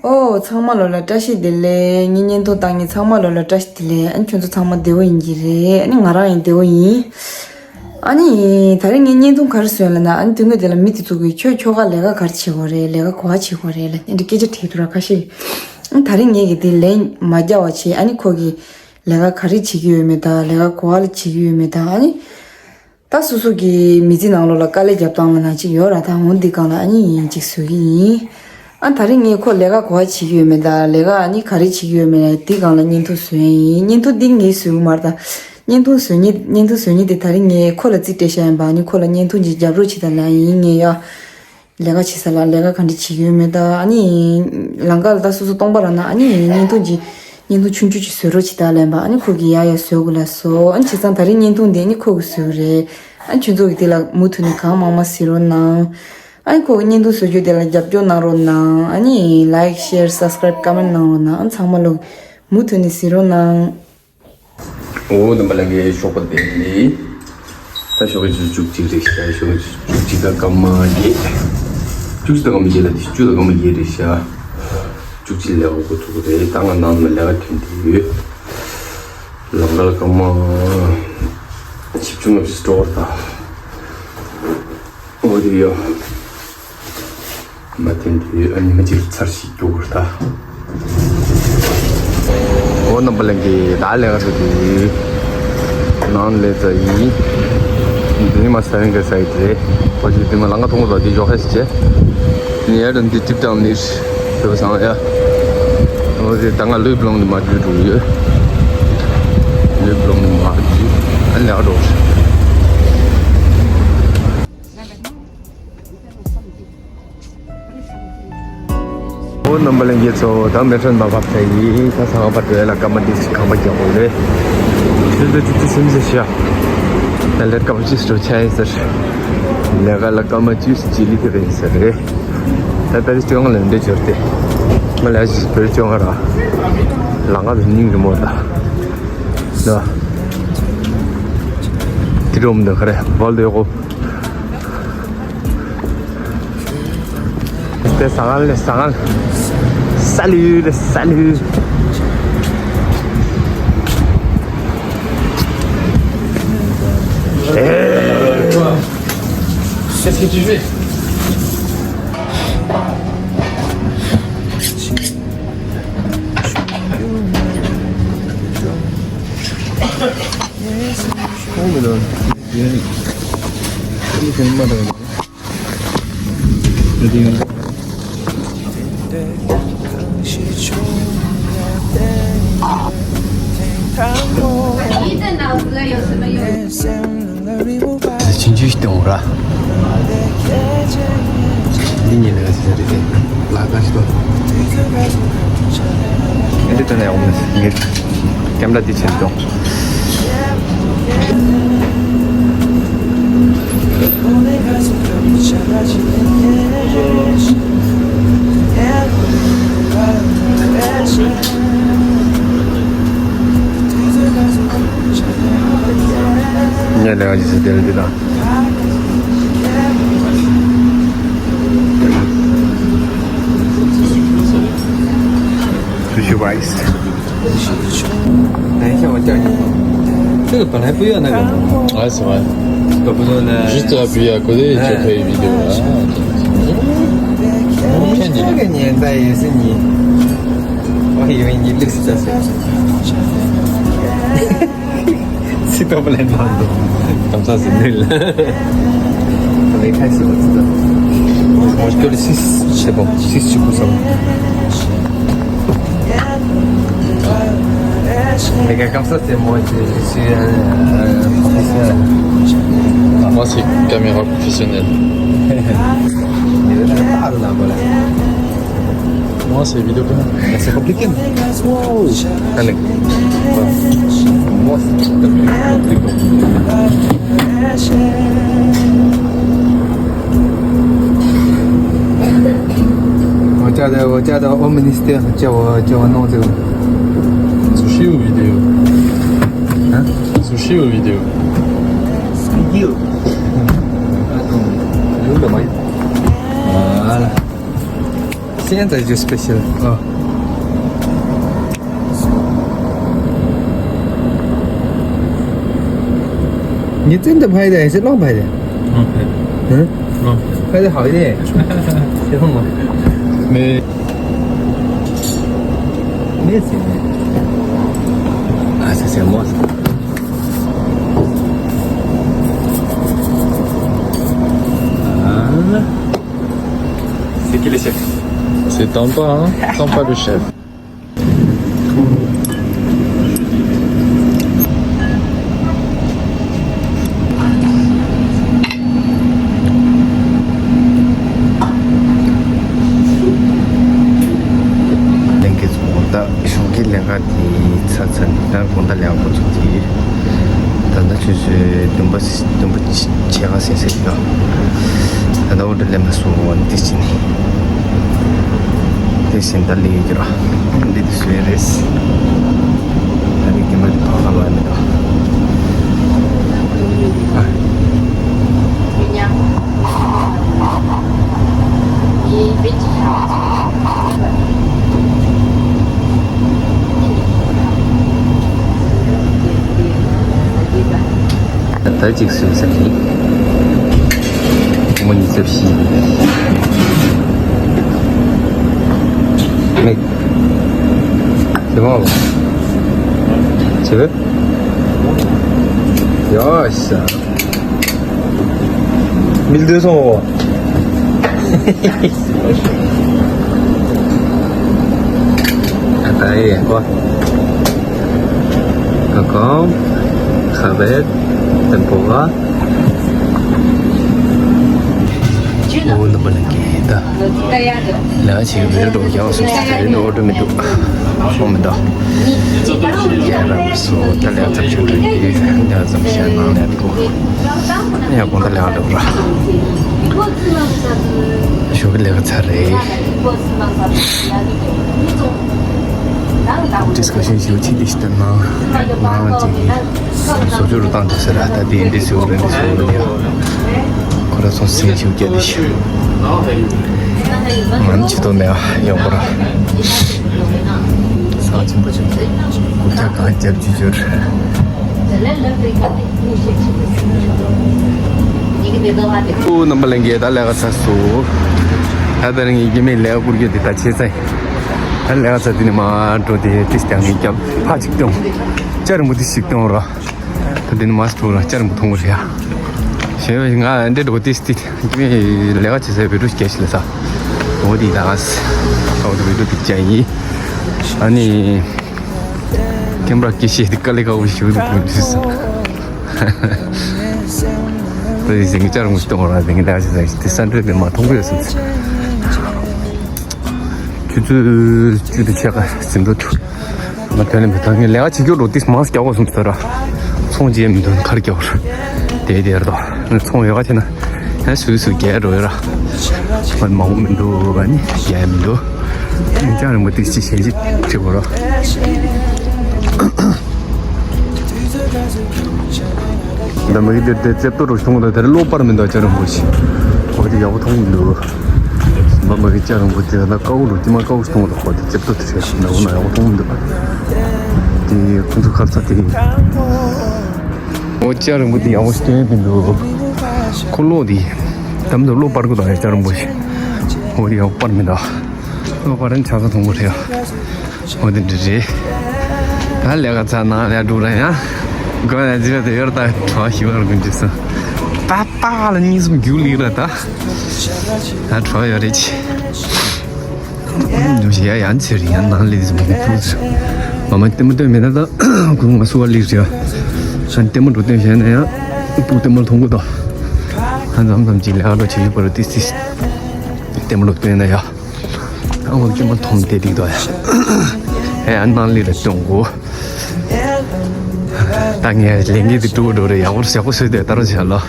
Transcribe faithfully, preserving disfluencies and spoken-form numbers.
ཨོ། ཚང་མ་ལོ་ལ་བཀྲ་ཤིས་བདེ་ལེགས། ངའི་བརྙན་ཐུང་བཏང་མཁན་ཚང་མ་ལོ་ལ་བཀྲ་ཤིས་བདེ་ལེགས། ཨ་ནི་ཁྱོད་ཚོ་ཚང་མ་བདེ་པོ་ཡིན་གྱི་རེད། ཨ་ནི་ང་རང་ཡང་བདེ་པོ་ཡིན། ཨ་ནི་ད་རིང་ངའི་བརྙན་ཐུང་ག་རེ་བཟོས་ལབ་ན། ཨ་ནི་དུས་ཚོད་དེ་ལ་མི་དེ་ཚོ་གིས་ཁྱོད་ཁྱོ་ག་ལས་ཀ་ག་རེ་བྱེད་དགོས་རེད། ལས་ཀ་ག་པར་བྱེད་དགོས་རེད་ལབ་དེ་འདྲ་སྐད་ཆ་དྲིས་འདུག་ར་ཁ་ཤས། ཨ་ནི་ད་རིང་ངས་གི་དེ་ལན་མ་རྒྱག་པ་བྱས། ཨ་ནི་ཁོ་གིས་ལས་ཀ་ག་རེ་བྱེད་ཀྱི་ཡོད་མེད་དང་། ལས་ཀ་ག་པར་ལ་བྱེད་ཀྱི་ཡོད་མེད་དང་། ཨ་ནི། ད་སོ་སོ་གི་མི་ཚེ་ནང་ལོགས་ལ་དཀའ་ལས་རྒྱབ་སྟངས་ལབ་ན་ཅིག་ཡོད་ར། ད་འོ་འདི་སྒང་ལ་ཨ་ནི་ཡིན་ཅིག་བཟོ་གི་ཡིན། ཨ་ད་རིང་ངས་ཁོ་ལས་ཀ་ག་པར་བྱེད་ཀྱི་ཡོད་མེད་དང་། ལས་ཀ་ཨ་ནི་ག་རེ་བྱེད་ཀྱི་ཡོད་མེད་ལ་འདི་སྒང་ལ་བརྙན་ཐུང་བཟོ་ཡ་ཡིན། བརྙན་ཐུང་འདི་ངས་བཟོ་གི་མ་རེད་ད། བརྙན་ཐུང་བཟོ་མཁན། བརྙན་ཐུང་བཟོ་མཁན་དེ་ད་རིང་ངས་ཁོ་ལ་རྩིས་སྤྲད་བཞག་ཡིན་པ། ཨ་ནི་ཁོ་ལ་བརྙན་ཐུང་ཅིག་རྒྱབ་རོགས་བྱེད་དང་ལབ་ཡིན། ངས་ཡ། ལས་ཀ་བྱེད་ས་ལ་ལས་ཀ་ག་འདྲ་བྱེད་ཀྱི་ཡོད་མེད་དང་། ཨ་ནི་ལམ་ཁ་ལ་ད་སོ་སོ་སྟོང་པ་རག་ན། ཨ་ནི་བརྙན་ཐུང་ཅིག་བརྙན་ཐུང་ཆུང་ཆུང་ཅིག་བཟོ་རོགས་བྱེད་དང་ལབ་པ། ཨ་ནི་ཁོ་གིས་ཡ་ཡ་བཟོ་དགོས་ལབ་སོང་། ཨ་ནི་བྱས་ཙང་ད་རིང་བརྙན་ཐུང་དེ་ཨ་ནི་ཁོ་གིས་བཟོས་པ་རེད། ཨ་ནི་ཁྱོད་ཚོ་གིས་དེ་ལ་མུ་མཐུད་ནས་གང་མང་མང་གཟིགས་རོགས་གནང་། ཨ་ནི་ཁོ་གི་བརྙན་ཐུང་བཟོ་རྒྱུ་དེ་ལ་རྒྱབ་སྐྱོར་གནང་རོགས་གནང་། ཨ་ནི་ལའིཀ་ཤེར་སབ་སི་ཀ་རའིབ་ཀོ་མེན་ཊི་གནང་རོགས་གནང་། ཨ་ནི་ཚང་མ་ལོ་མུ་མཐུད་ནས་གཟིགས་རོགས་གནང་། ཨོ། རྣམ་པ་ལྷན་རྒྱས་ཞོགས་པ་བདེ་ལེགས། ད་ཞོགས་ཀའི་ཆུ་ཚོད་བཅུ་གཅིག་རེད་ཤག་ཞོགས་ཀའི་ཆུ་ཚོད་བཅུ་གཅིག་དང་སྐར་མ་བརྒྱད། བཅུ་གཅིག་དང་སྐར་མ་བརྒྱད་ལ་དེ་བཅུ་དང་སྐར་མ་བརྒྱད་རེད་ཤག་བཅུ་གཅིག་ལས་འགོ་འགོ་ཚུགས་ཀྱི་རེད། ད་ང་ནང་ལ་ལས་ཀ་ཐོན་བསྡད་ཡོད། ལམ་ཁ་ལ་སྐར་མ་བཞི་བཅུ་ལྔ་བཅུ་འགྲོ་བ་དང་། འོ་དེ་ཡོད། མ་ཐོན་དུས་ཨ་ནི་མི་གཅིག་ཚར་ཞིག་རྒྱུག་དགོས་ད། འོ་རྣམ་པ་ལྷན་རྒྱས། ད་ལས་ཀ་ཚོ་དེ་ནང་ལས་ཚ་ཡིན། འདི་ནི་མ་ས་རིང་གི་སའི་ཊི་རེད། ཁོ་ཅིག་དེ་མ་ལང་ཀ་མཐོང་གོ་ད། དེ་ཞོགས་ཧ་ཞིག་བྱས། ནི་ཡར་འདི་ཏིབ་ཏང་ནི་ཞོ་སང་ཡ། འོ་དེ་ད་ང་ལུས་བླངས་ནི་མ་བརྒྱུད་འགྲོ་ཡོད། ལུས་བླངས་ནི་མ་བརྒྱུད། ཨ་ནི་ལས་ཀ་འགྲོ། ཨོ་རྣམ་པ་ལྷན་རྒྱས་ཚོ། ད་མེ་ཊྲོན་མར་བབས་ཚར་ཡིན། ད་ཚང་མ་པར་འགྲོ་ཡ་ལ་སྐར་མ་ཏིག་ཙམ་ཁང་པ་རྒྱག་དགོས་རེད། ཆུ་ཚོད་བཅུ་གཅིག་ཟིན་ཟེར་ཤག་ད་ལས་སྐར་མ་གཅིག་འགྲོ་ཆ་ཡིན་ཟེར། ལས་ཀ་ལ་སྐར་མ་བཅུ་ཙམ་ལི་ཐེ་རེད་ཟེར་རེད། ད་ད་རེས་བཅོ་ལྔ་ལ་འདྲེ་འབྱོར་ཏེ། ང་ལས་བཅོ་ལྔ་ར། ལང་ཀ་དུ་སྙིང་རི་མོ་ད། ད། དེ་རུ་མི་འདུག་ག་རེ་བོལ་དུ་ཡོད་གོ། Te sagal, sagal. Salut, salut. Qu'est-ce que tu fais? ཆུང་ཆུང་ཞིག་གཏོང་ར། འདི་ཉིད་ལས་ཟེར་རེད། ལ་ཀ་ཞིག་ཏོ། འདི་ལྟ་ན་ཡོང་མི་ངེས། ཀེམ་ར་འདི་ཆེན་ཏོ། ཉལ་ལས་ཀ་ཅིག་བྱེད་དེ་ལ་འདི་དང་། Sushi rice. 等一下，我叫你。这个本来不要那个。啊，什么？都不用的。Juste appuyer à côté et tu fais une vidéo. Ah, ok. 骗你的。这个年代也是你，我以为你六十多岁。 C'est pas vrai, pardon. Comme ça, c'est nul. On est quinze, c'est bon, c'est bon. Moi, je peux le six, c'est bon. Six, du coup, ça va. Les gars, comme ça, c'est moi, je, je suis un, un professionnel. Ah, moi, c'est caméra professionnelle. Mais là, là, voilà. Moi, c'est vidéo comment? Mais c'est compliqué, non? Allez. Voilà. Moi, c'est compliqué. 我叫的，我叫的 au ministère，叫我，叫我弄这个。Sushi ou vidéo? Hein? Sushi ou vidéo? Vidéo. Attends, je vous demande. Voilà. 现在就 special 啊。你真的拍的还是乱拍的？乱拍。嗯？乱拍。拍的好一点。喜欢吗？没。没事。啊，这是什么？啊。C'est qui le chef? C'est ton pas, hein? Ton pas le chef. ལྷན་རྒྱས་ཚོ། ད་གཞུང་གི་ལས་ཀ་དེ་ཚར་ཚར་ནས། ད་དགོང་དག་ལས་ཀ་འགོ་ཚུགས་ཀྱི། ད་ལྟ་ཆུ་ཚོད་བདུན་པ་བདུན་པ་ཕྱེད་ཀ་ཟིན་ཟིན་ཡོད། ད་ལྟ་ཨོ་ཌར་སླེབས་མ་སོང་། འདི་ཕྱིན་ནས་འདི་ཕྱིན་ད་ལས་ཀྱི་ར། འདི་དུ་སུ་ཡི་རེད། ད་ནི་ཀེ་མ་དེ་ཐོག་ཁ་ལ་མི་འདུག་ད་གཅིག་སུས་ཟ་གི། ངོ་ཉིས་རྩ་བཞི། མིག་ཆེ་མོ་ཆེ་བེ། ཡོ་ཤ། མིལ་དོད་སོང་ངོ་། ད་ཡེ་གོ། ཀ་ཀོམ། ཁ་བེད། ཏེམ་པོ་ར། ཨོ་ནུ་པ་ལ་གི་ད། ལ་ཆེ་བེད་འགྲོ་ཡང་སུ་ཟ་རེད། འགྲོ་འགྲོ་མི་འདུག་ཤོང་མི་འདུག་ཡ་རབས་སོ། ད་ལས་ཚབ་ཆུང་རེད། ཡ་ཙམ་ཤ་ནང་ནས་འགྲོ། ཡ་དགོང་དག་ལས་ཀ་འགྲོ་ར། ཞོགས་ཀྱི་ལས་ཀ་ཚར་རེད། ཌིས་ཀ་ཤན་ཞུ་ཆེད་དེ་ཞིག་ལྟར་ན། ང་ཅིག་གིས་བཟོ་བཅོས་རུ་བཏང་འདུག་ཟེར་ར། ད་དེ་འདི་ཟེར་བ་རེད། འདི་ཟེར་བ་རེད་ཡ། ཁོ་ར་སོང་སེམས་ཤུགས་བསྐྱེད་དེ་ཤི། ང་ནི་ཆེ་མཐོ་མེད་ཨ། ཡོང་གོ་ར། ས་ཆེན་པོ་ཆེན་པོ། གུག་ཀྱག་གང་རྒྱབ་ཅི་འབྱོར། ཨོ་རྣམ་པ་ལྷན་རྒྱས། ད་ལས་ཀ་ཚར་སོང་། ད་ད་རིང་ཡིན་གྱི་མེད། ལས་ཀ་བསྐུར་རྒྱུ་དེ་ད་བྱས་ཚར། ད་ལས་ཀ་ཚར་དེ་ནས་མར་འགྲོ་དེ་ཏིས་ཀྱང་ངས་རྒྱབ་ཕ་གཅིག་བཏོན། སྐྱ་རིང་པོ་ཏིས་ཞིག་བཏོན་ར། ད་དེ་ནས་མར་འགྲོ་ར། སྐྱ་རིང་པོ་མཐོང་གི་རེད་ཡ། གཞན་ང་འདྲེ་འགྲོ་ཏིས་ཏིས་ཡིན་གྱི་མེད། ལས་ཀ་བྱས་ཚར། བི་ཌིའོ་ཞིག་སྐྱེལ་ཞིག་ལ་ས། འོ་དེ་ད་ཨོ་དེ་བི་ཌིའོ་ཏིས་ཀྱང་ཡིན། ཨ་ནི། ཀེམ་ར་སྐྱེ་ཤེས་དེ་དཀའ་ལས་ཁག་པོ་ཞིག་འདུག་དུས་སུ། ད་དེ་ཟིང་ཆ་རུང་ཞིག་གཏོང་ར། དེ་ངས་ལས་ཀ་བྱེད་ས་དེ་སན་ཏྲེ་དེ་མ་མཐོང་གི་ཡོད་སོང་ཚེ། ཆུ་ཚོད་བཅུ་དང་ཕྱེད་ཀ་ཟིན་འགྲོ་ཐུབ། ང་དོན་ལས་མི་ཐང་ངས་ལས་ཀ་བྱེད་རྒྱུ་འགྲོ་དུས་མང་སྐྱ་བོ་སོང་ཚེ་ར། ཚོང་རྒྱག་མི་འདུག་ཁར་སྐྱ་བོར། དེ་དེར་དོ་ཚོང་ཡོད་ཀ་བྱས་ན། ཡང་སུས་སུ་རྒྱག་འགྲོ་ཡོད་ར། མང་པོ་མི་འདུག་ཨ་ནི་རྒྱག་མི་འདུག་ཉིན་གྲངས་རིང་པོ་དེ་ཅི་བྱེད་ཅི་བྱེད་དགོས་ར། ད་མ་གི་དེ་དེ་རྩེབ་ཏོ་རུ་མཐོང་གི་འདུག་དེར་གློག་པར་མི་འདུག་ཅ་རིང་པོ་ཞིག་འོ་དེ་ཡག་པོ་མཐོང་གི་མི་འདུག་མ་མ་གི་ཅ་རིང་པོ་དེ་ད་ཀའུ་རུ་དེ་མ་ཀའུ་མཐོང་གི་འདུག་འོ་དེ་རྩེབ་ཏོ་དེ་བྱས་ན་འོ་ན་ཡག་པོ་མཐོང་གི་མི་འདུག་དེ་ཁོང་ཚོ་ཁ་ཚ་དེ། འོ་ཅ་རིང་པོ་དེ་ཡག་པོ་ཞིག་སྟོན་མི་འདུག་ཁོ་གློག་དེ་དམ་དུ་གློག་པར་དགོས་དང་ཡ་ཅ་རིང་པོ་ཞིག་འོ་དེ་ཡག་པོ་པར་མི་འདུག་གློག་པར་ཆ་ཚང་མཐོང་གི་རེད། འོ་དེ་འདྲ་རེད། ད་ལས་ཀ་ཚར་ན་ལས་འགྲོ་ར་ཡ། དགོན་ལ་འཛིན་པ་དེ་ཡོར་ད་གྲོགས་ཞིག་བར་དགོན་རྒྱུ་སོང་། ད་ད་ལ་གཉིས་གསུམ་རྒྱུགས་ལིག་ར་ད། ད་གྲོགས་ཡོད་རེད་ཅི། འདུག་ཞེ་ཡ་ཡང་ཚེ་རིང་ཡང་ནང་ལས་ཟིན་པ་ཐུག་ཚེ། མ་མ་ལྟད་མོ་སྟོན་མེད་ན་ད་ཁོང་ང་སུ་བ་ལིག་རེད། ལྟད་མོ་འགྲོ་སྟོན་བྱས་ན་ཡང་སྤུ་ལྟད་མོ་མཐོང་གི་ད། ཧ་ཙམ་ཙམ་ཅིག་ལས་ཀ་ལོ་བྱེད་ཡུལ་པ་རུ་ཏི་སི། ལྟད་མོ་ལོ་སྟོན་ན་ཡ། ཨ་ཁོང་ལྟད་མོ་མཐོང་དེ་འགྲིག་ད་ཡ། ཧེ་ཨ་ནང་ལིག་ར་སྟོན་གོ། ད་ངས་ལས་འགན་དེ་གྲུབ་འགྲོ་རེད། ཡག་པོ་ཡག་པོ་བཟོས་ཏེ་ད་རུང་བྱ་ལོ།